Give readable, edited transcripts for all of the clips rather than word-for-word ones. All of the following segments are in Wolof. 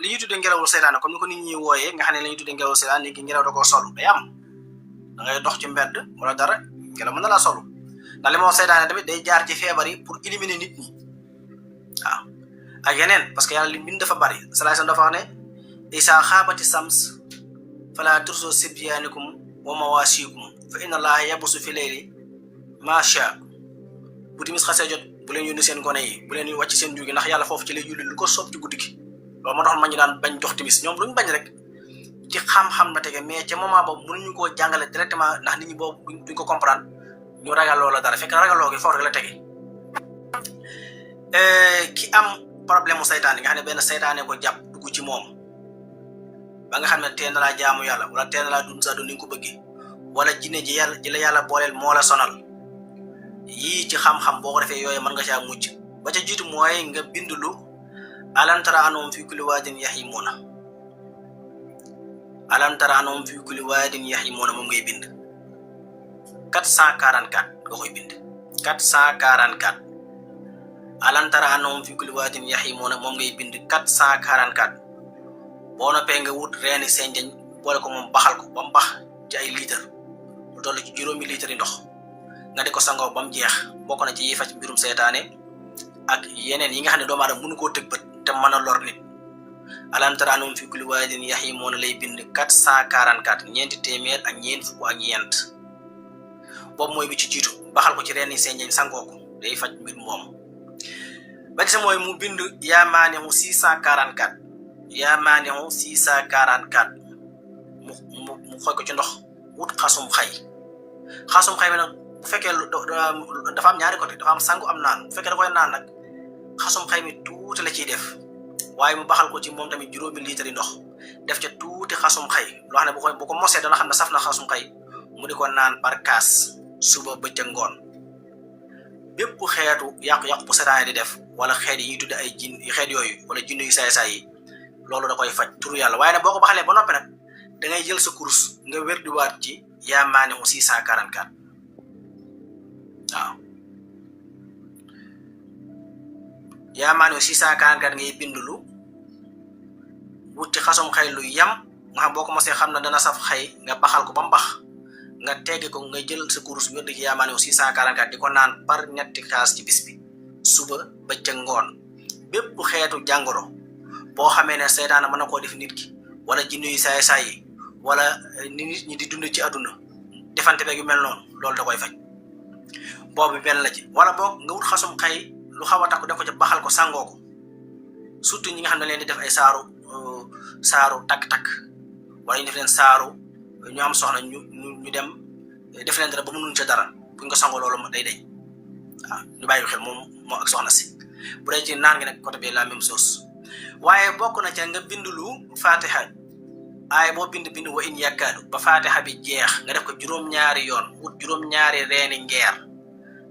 li ñuy tuddee ngelawul seytaane comme ni ko nit ñi wooyee nga xam ne la ñuy tuddee ngelawul seytaane ni ki ngelaw da koo solu day am da ngay dox ci mbedd wala dara ngelaw mën na laa solu ndax li ma wax seytaane tamit day jaar ci feebar yi pour éliminer nit ñi waaw ak yeneen parce que yàlla li bind dafa bari salaay sam dafa wax ne isa xaabati sams fala turso sibyaanikum wa mawasikum fa inna allaha yabusu fi leyli macha bu timis xasee jot bu leen yónni seen gone yi bu leen wàcc seen juugi ndax yàlla foofu ci lay julli lu ko soob ci guddi gi loolu moo tax ma ñu daan bañ jox timis ñoom luñ bañ rek ci xam-xam na tege mais ca moment boobu mënuñu koo jàngale directement ndax nit ñi boobu duñ ko comprendre ñu ragal loola dara fekk ragaloo gi foofu rek la tege ki am problème mu saytaane nga xam ne benn saytaane ko jàpp dugg ci moom ba nga xam ne teel na laa jaamu yàlla wala teel na laa dund sa dund ni nga ko bëggee wala jinne ji la yàlla booleel moo la sonal yii ci xam-xam boo ko defee yooyu mën nga caa mucc ba ca jiitu mooy nga bind lu alam tara anhum fi kulli waadin yahimuuna alam tara anhum fi kulli waadin yahimuuna moom ngay bind 444 nga koy bind 444 alam tara anhum fi kulli waadin yahimuuna moom ngay bind 444 boo noppee nga wut reeni senjañ boole ko moom baxal ko ba mu bax ci ay litre lu toll ci juróomi litre yi ndox nga di ko sangoo ba mu jeex bokk na ci yi faj mbirum seytaane ak yeneen yi nga xam ne doomu aadama mënu koo tëg bët te mën a lor nit alam tara anhum fi kulli waadin yahimuuna lay bind 444 ñeenti téeméer ak ñeent fukk ak ñeent boobu mooy bi ci jiitu baxal ko ci reeni senjañ sangoo ko day faj mbir moom ba ci mooy mu bind yaa maanihu 644 yaa maanihu 644 mu xoy ko ci ndox wut xasum xay mi nag bu fekkee dafa am ñaari côté dafa am sangu am naan bu fekkee da koy naan nag xasum xay mi tuuti la ciy def waaye mu baxal ko ci moom tamit juróomi litre yi ndox def ca tuuti xasum xay loo xam ne bu ko mosee dana xam ne saf na xasum xay mu di ko naan par kaas suba bëccëg ngoon bépp xeetu yàqu-yàqu bu seytaane di def wala xeet yi ñuy tudde ay jin xeet yooyu wala jinne yu saay-saay yi loolu da koy faj turu yàlla waaye nag boo ko baxalee ba noppi nag da ngay jël sa kurus nga wér di waat ci yaa maanihu 644 waaw yaa maanihu 644 ngay bindulu wuti xasum xay lu yam nga xam boo ko mosee xam na dana saf xay nga baxal ko ba mu bax nga teggi ko nga jël sa kurus wér di ci yaa maanihu 644 di ko naan par ñetti kaas ci bis bi suba ba ca ngoon bépp xeetu jàngoro boo xamee ne seytaane mën na koo def nit ki wala jinne yu saay-saay yi wala ni nit ñi di dund ci àdduna defante beeg yu mel noonu loolu da koy faj boobu benn la ci wala boog nga wut xasum xay lu xaw a takku def ko ca baxal ko sangoo ko surtout ñi nga xam ne leen di def ay saaru takk-takk wala ñu def leen saaru ñu am soxna ñu dem def leen dara ba mënuñ ca dara buñ ko sangoo loolu day deñ waaw ñu bàyyi xel moom moo ak soxna si bu dee ci naan gi nag côté bi la même chose waaye bokk na ca nga bindulu fatiha aay boo bind wa in yàkkaadu ba fatiha bi jeex nga def ko juróom-ñaari yoon wut juróom-ñaari reeni ngeer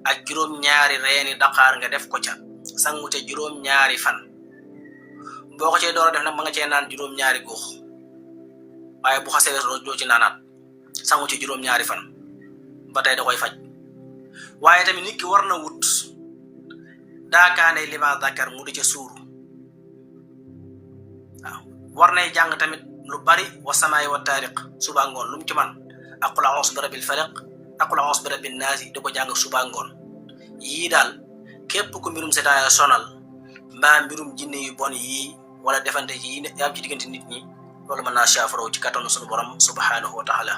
ak juróom-ñaari reeni daqaar nga def ko ca sangu ca juróom-ñaari fan boo ko cee door a def nag ma nga cee naan juróom-ñaari góox waaye bu xasee doo ci naanaat sangu ci juróom-ñaari fan ba tey da koy faj waaye tamit nit ki war na wut daakaane lima dakar mu di ca suuru waaw war nay jàng tamit lu bari wa samaay wa taariq suba ngoon lu mu ci man ak qul a'uuzu bi rabbil falaq ak qul a'uuzu bi rabbin naas di ko jàng suba ngoon yii daal képp ku mbirum seytaane sonal mbaa mbirum jinne yu bon yii wala defante yi am ci diggante nit ñi loolu mën naa saafaraw ci kattanu sunu borom subhanahu wa taala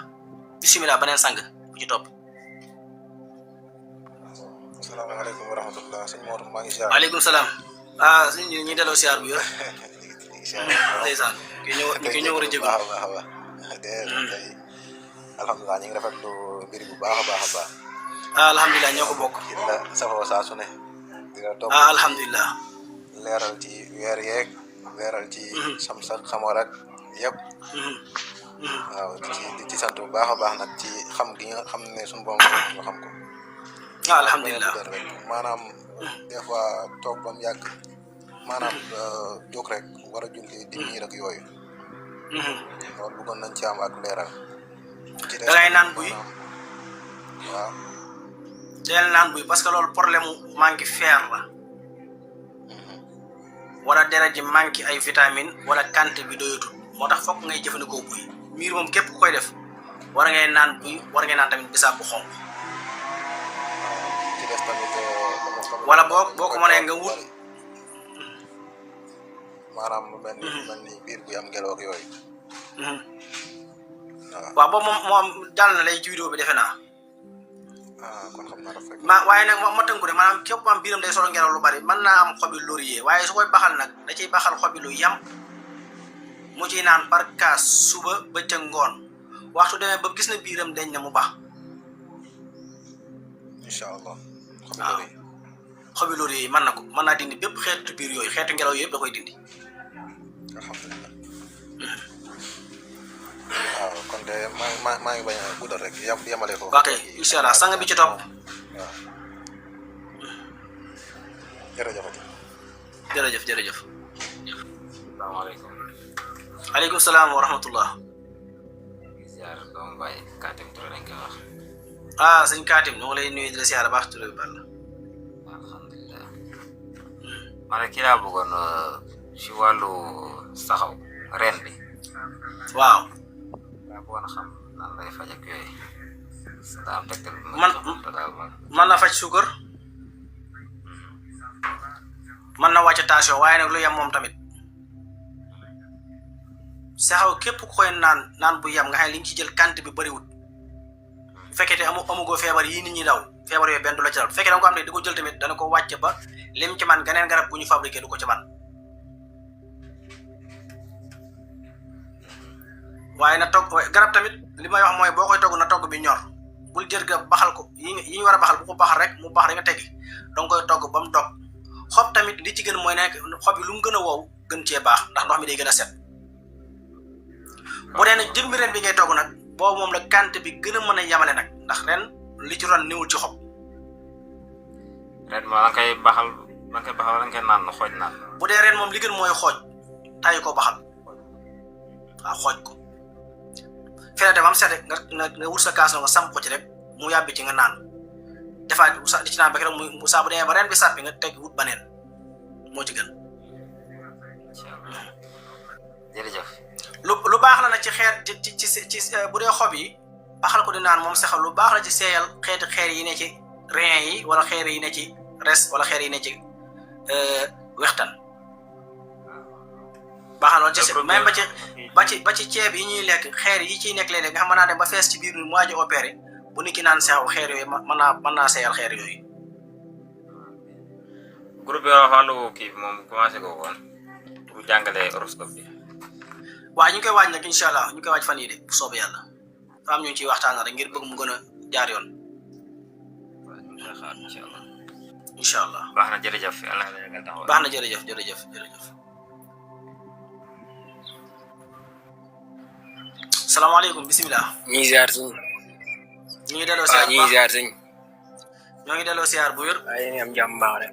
bismillah beneen sang bu ci topp. asalaamaaleykum wa rahmatullah sëñ Mor maa ngi ziar. waaleykum salaam sëñ ñi delloo siyaar bu yor ndeysaan ki ñëw war a jégu baax alhamdulilah ñu ngi rafetlu mbir bu baax a baax alhamdulilah ñoo ko bokk di la safoo saa su ne di la topp alhamdulilah leeral ci weer yeeg leeral ci sam sa xamoor ak yëpp waaw ci sant bu baax a baax nag ci xam gi nga xam ne suñu borom nga xam ko alhamdulilah maanaam des fois toog ba mu yàgg maanaam jóg rek war a julli di miir ak yooyu loolu bëggoon nañ ci am ak leeral da ngay naan buy waaw deel naan buy parce que loolu problème mu manque fer la wala deret ji manqué ay vitamine wala quantité bi doyatul moo tax fokk ngay jëfandikoo buy miir moom képp ku koy def war ngay naan buy war ngay naan tamit bisaab bu xonq ci des tamit wala boo ko mënee nga wut maanaam mel ni biir buy am ngelaw ak yooyu waaw boobu moom jàll na lay ci vidéo bi defe naa kon xam naa dafa waaye nag ma tënku de maanaam képp am biiram day solo ngelaw lu bari mën naa am xobi laurier waaye su koy baxal nag da ciy baxal xobi lu yam mu ciy naan par kaas suba bëccëg ngoon waxtu demee ba gis na biiram deñ na mu baax incha allah xobi laurier yi mën na ko mën naa dindi bépp xeetu biir yooyu xeetu ngelaw yooyu yëpp da koy dindi alhamdulilah waaw kon de maa ngi bañ a guddal rek yemale ko ok incha allah sang bi ci topp waaw jërëjëf jërëjëf salaamaaleykum aleykum salaam wa rahmatullah ziar doomu baay Katim Touré lañ koy wax sëñ Katim ñoo ngi lay nuyu di la siyaar baax Touré bal alhamdulilah ma ne kii laa bëggoon si wàllu saxaw ren bi waaw laa bëggoon xam nan lay faj ak yooyu daa am tegtal bi mën na faj suukar mën na wàcc tension waaye nag lu yem moom tamit saxaw képp ku koy naan bu yem nga xam ne li ñu ci jël quantité bi bëriwut bu fekkee te amugoo feebar yii nit ñi daw feebar yooyu benn du la ci daw bu fekkee da nga ko am ne di ko jël tamit dana ko wàcc ba lim ci man geneen garab bu ñu fabriqué du ko ci man waaye na togg garab tamit li may wax mooy boo koy togg na togg bi ñor bul jër ga baxal ko yi ñu war a baxal bu ko baxal rek mu bax rek nga teggi danga koy togg ba mu dog xob tamit li ci gën mooy nekk xob yi lu mu gën a wow gën cee baax ndax ndox mi day gën a set bu dee nag jëmmi ren bi ngay togg nag boobu moom la quantité bi gën a mën a yamale nag ndax ren li ci ron niwul ci xob ren moo la koy baxal wala nga koy naan xooj naan bu dee ren moom li gën mooy xooj tàyyi ko baxal waaw xooj ko fene te ba mu set rek nga wut sa kaas nga samp ko ci rek mu yàbbi ci nga naan defaat di ci naan ba rek mu saa bu demee ba ren bi sàppi nga teg wut baneen moo ci gën jërëjëf lu baax la nag ci xeer ci bu dee xob yi baxal ko di naan moom saxal lu baax la ci seeyal xeeti xeer yi ne ci rein yi wala xeer yi ne ci res wala xeer yi ne ci wextan baax na loolu ci même ba ci ceeb yi ñuy lekk xeer yi ciy nekk léeg-léeg nga xam mën naa dem ba fees ci biir mu waaj a opéré bu nit ki naan seexaw xeer yooyu mën naa seeyal xeer yooyu groupe bi wax wàllu kii bi moom commencé ko woon pour jàngale horoscope bi waaw ñu ngi koy waaj nag incha allah ñu ngi koy waaj fan yii de bu soobee yàlla fa am ñu ciy waxtaan rek ngir bëgg mu gën a jaar yoon incha allah baax na jërëjëf yàlla na yàggal taxaw baax na jërëjëf salaamaaleykum bisimilah. ñu ngi ziar sëñ. ñu ngi delloo siyaar ñu ngi ziar sëñ. ñoo ngi delloo siyaar bu wér. waaye yéen a am jàmm baax rek.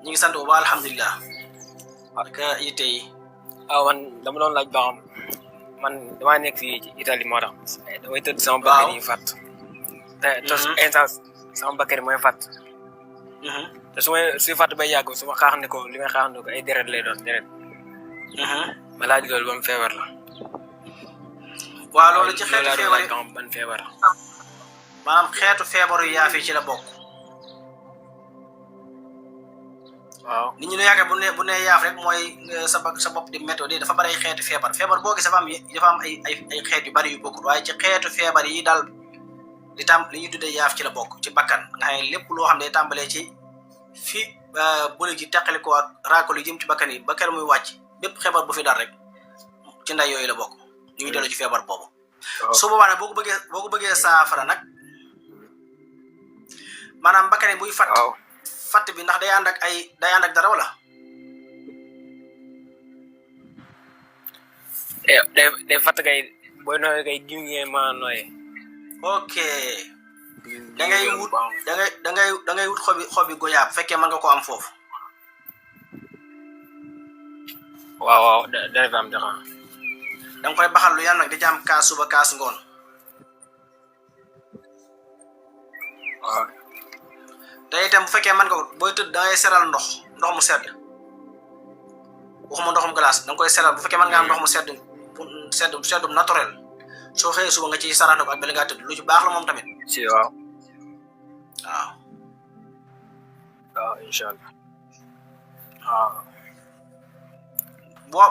ñu ngi sant bu baax alhamdulilah. ak yitte yi. man dama doon laaj ba xam man damaa nekk fii ci Italie moo tax. damay tëdd sama bakkan yi fàtt. te instant sama bakkan mooy fàtt. te suy fàtt bay yàgg su ma xaaxandi ko li may xaaxandi ko ay deret lay doon deret. ma laaj loolu ba mu feebar la. waaw loolu ci xeetu feebar yi ban feebar. maanaam xeetu feebaru yaaf yi ci la bokk. waaw nit ñi ñu yaakaar bu ne yaaf rek mooy sa bopp di méthode dafa bari ay xeetu feebar boo gis dafa am ay xeet yu bari yu bokkul waaye ci xeetu feebar yi daal li ñu tuddee yaaf ci la bokk ci bakkan nga xam ne lépp loo xam ne tàmbalee ci fi bële gi teqali ko ak raakol yi jëm ci bakkan yi ba kër muy wàcc bépp feebar bu fi dal rek ci nday yooyu la bokk ñu ngi dellu ci feebar boobu. su boobaa nag boo ko bëggee saafara nag maanaam bakkan yi buy fatt bi ndax day ànd ak dara wala. day fatt kay booy nooyee kay jiw ngeen mën a nooyee. ok da ngay wut xobi goyaab fekkee mën nga ko am foofu. waaw dana fi am dara. da nga koy baxal lu yàlla nag di jàmm kaas suba kaas ngoon. waaw. te itam bu fekkee mën nga ko booy tëdd da ngay seral ndox mu sedd. waxuma ndoxum glace da nga koy selal bu fekkee mën nga am ndox mu sedd naturel soo xëyee suba nga ciy sarax ko ak bel nga tëdd lu ci baax la moom tamit si waaw inshallah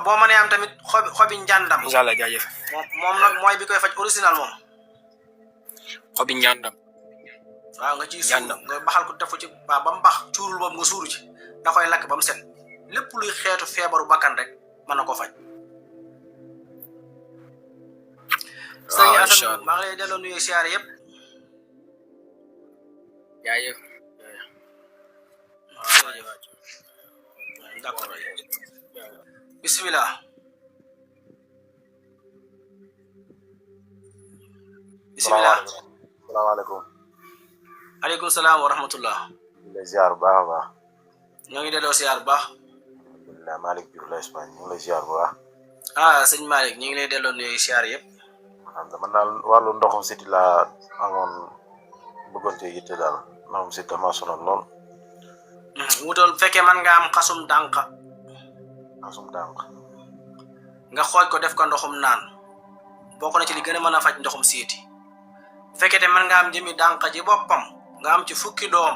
boo mënee am tamit xobi njàndam inshallah jaajëf moom nag mooy bi koy faj original moom xobi njàndam waaw nga ciy suur nga baxal ko def ci ba mu bax cuurul boobu nga suuru ci da koy lakk ba mu set lépp luy xeetu feebaru bakkan rek mën na ko faj sëñ Assane maa ngi lay delloo nuyu siyaare yëpp jaajëf d'accord bismillah salaamaaleykum aleykum salaam wa rahmatullah lay ziar bu baax a baax ñoo ngi delloo siyaar bu baax alhamdulilah Malick Diouf la Espagne ñu ngi lay ziar bu baax sëñ Malick ñu ngi lay delloo nuyu siyaar yëpp man daal wàllu ndoxum siti laa amoon bëggoon cee yitte daal ndoxum siti dama sonal lool wutal fekkee man nga am xasum dànq nga xooj ko def ko ndoxum naan bokk na ci li gën a mën a faj ndoxum siiti bu fekkee te man nga am jëmi dànq ji boppam nga am ci fukki doom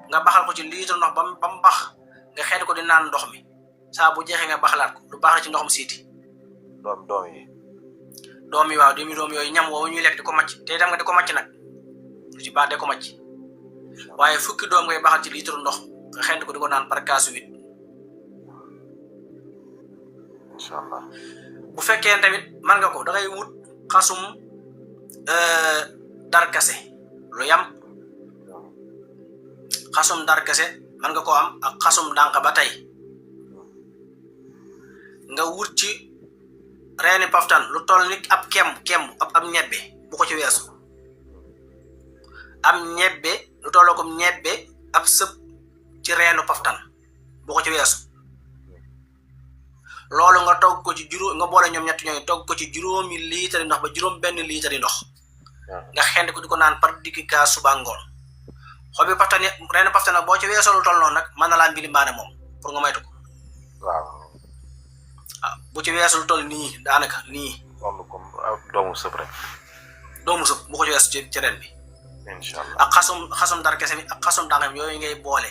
nga baxal ko ci litre ndox ba mu bax nga xeet ko di naan ndox mi saa bu jeexee nga baxalaat ko lu baax la ci ndoxum siiti doom yi waaw doom yooyu ñam woowu ñuy lekk di ko macc te dem nga di ko macc nag lu ci baax de ko macc waaye fukki doom ngay baxal ci litre ndox nga xeet ko di ko naan par kaasu 8 inshallah bu fekkee tamit man nga ko da ngay wut xasum darkase lu yam xasum darkase man nga ko am ak xasum dànk ba tey nga wut ci reeni paftan lu toll ni ab kemb ab ñebbe bu ko ci weesu am ñebbe lu tolloo comme ñebbe ab sëb ci reenu paftan bu ko ci weesu loolu nga togg ko ci nga boole ñoom ñett ñooy togg ko ci juróomi litre ndox ba juróom benn litre ndox nga xend ko di ko naan par digg kaas suba ngoon xobi paftan reenu paftan boo ci weesoo lu toll noonu nag mën na laa mbili maane moom pour nga maytu ko waaw bu ci weesu lu toll nii daanaka nii doomu sëb rek doomu sëb bu ko ci weesu ci ren bi inshallah ak xasum dara kese bi ak xasum dàngam yooyu ngay boole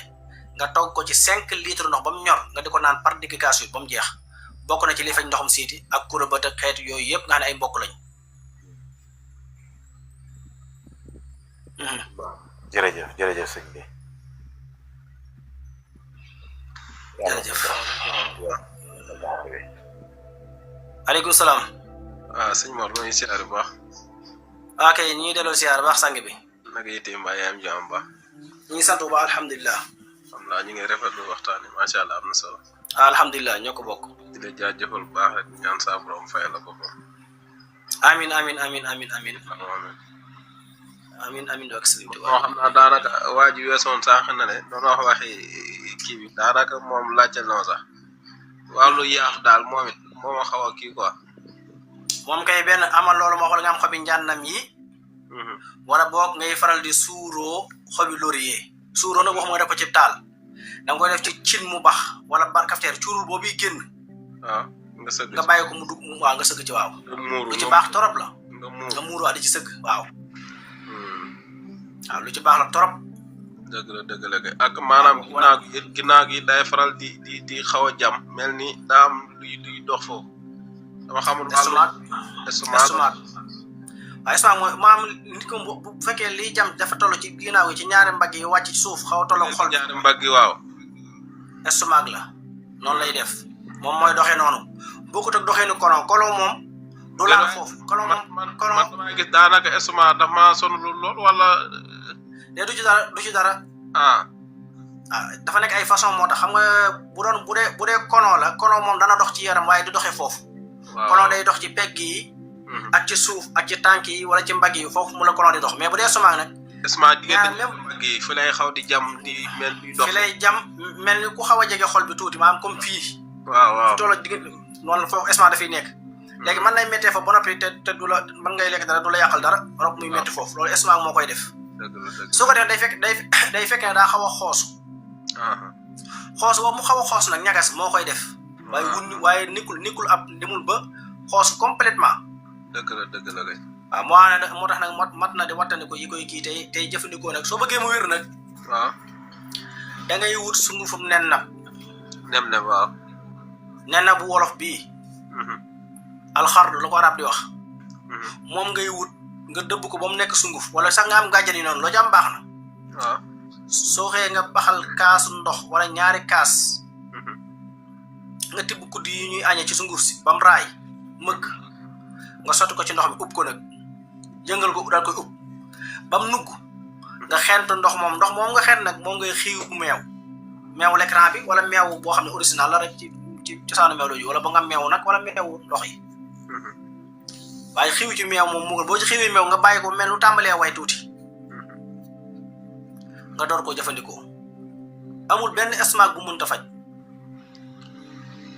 nga togg ko ci 5 litres ndox ba mu ñor nga di ko naan par digg kaas ba mu jeex bokk na ci li faj ndoxum siiti ak kura bët ak xeetu yooyu yëpp nga xam ne ay mbokk lañ jërëjëf sëñ bi jërëjëf aleykum salaam sëñ Mor ma ngi siyaar bu baax kay ñi ngi delloo siyaar baax sang bi naka yitte mbaa yaa am jàmm ba ñi ngi sant bu baax alhamdulilah ñu ngi rafetlu waxtaan yi macha allah am na solo alhamdulilah ñoo ko bokk di la jaajëfal bu baax rek ñaan saa borom fay la boppam amin doog sëriñ Tuubaa moo xam naa daanaka waa ji weesoon sànq na ne doon wax waxi kii bi daanaka moom laajte na sax wàllu yaax daal moom it moo ma xaw a kii quoi moom kay benn amal loolu moo xool nga am xobi njàndam yi wala boog ngay faral di suuroo xobi laurier suuroo nag waxuma nga def ko ci taal danga koy def ci cin mu bax wala bar kafteer cuurul boobu génn waaw nga sëgg nga bàyyi ko mu dugg waaw nga sëgg ci waaw lu ci baax torop la nga muuru waa di ci sëgg waaw lu ci baax la torop dëgg la ak maanaam ginnaaw gi day faral di xaw a jam mel ni daa am luy dox foofu dama xamul estomac waaye estomac mooy maanaam nit ko bu fekkee liy jam dafa toll ci ginnaaw gi ci ñaari mbagg yi wàcc ci suuf xaw a toll xol ñaari mbagg yi waaw estomac la noonu lay def moom mooy doxee noonu bokkut ak doxee ni kolon moom du laal foofu kolon man gis daanaka estomac dafa maa sonn lool wala de du ci dara dafa nekk ay façon moo tax xam nga bu dee kono la kono moom dana dox ci yaram waaye du doxee foofu kono day dox ci pegg yi ak ci suuf ak ci tànk yi wala ci mbagg yi foofu mu la kono di dox mais bu dee estomac nag estomac diggante mbagg yi fi lay xaw di jam di mel ni dox fi lay jam mel ni ku xaw a jege xol bi tuuti maanaam comme fii waaw tolloo diggante noonu foofu estomac dafay nekk léegi mën nay méttee fa ba noppi te du la mën ngay lekk dara du la yàqal dara rob muy métti foofu loolu estomac moo koy def su ko def day fekk ne daa xaw a xoosu xoos boobu mu xaw a xoos nag ñagas moo koy def waaye nikkul ab demul ba xoos complètement dëgg la kay waaw moo tax nag mat na di wattandi ko yi koy kii tey jëfandikoo nag soo bëggee mu wér nag waaw da ngay wut sungufum nen nab waaw nen na bu wolof bii alxardu la ko arab di wax moom ngay wut nga dëbb ko ba mu nekk sunguf wala sax nga am gàjjan yi noonu loo ci am baax na waaw soo xëyee nga baxal kaasu ndox wala ñaari kaas nga tibb kuddi yi ñuy añee ci sunguf si bam raay mëgg nga sotti ko ci ndox mi upp ko nag yëngal ko daal koy upp bam nugg nga xent ndox moom nga xent nag moom ngay xiiw bu meewu l'écran bi wala meewu boo xam ne original la rek ci cosaanu meew looju wala ba nga meewu nag wala meewu ndox yi waaye xiiw ci meew moom mu boo ci xiiwee meew nga bàyyi ko mel lu tàmbalee way tuuti nga door koo jëfandikoo amul benn esmaak bu mënta faj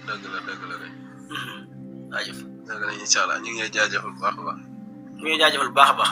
dëgg la kay jaajëf dëgg la incha allah ñu ngi lay jaajëfal bu baax a baax ñu ngi jaajëfal bu baax a baax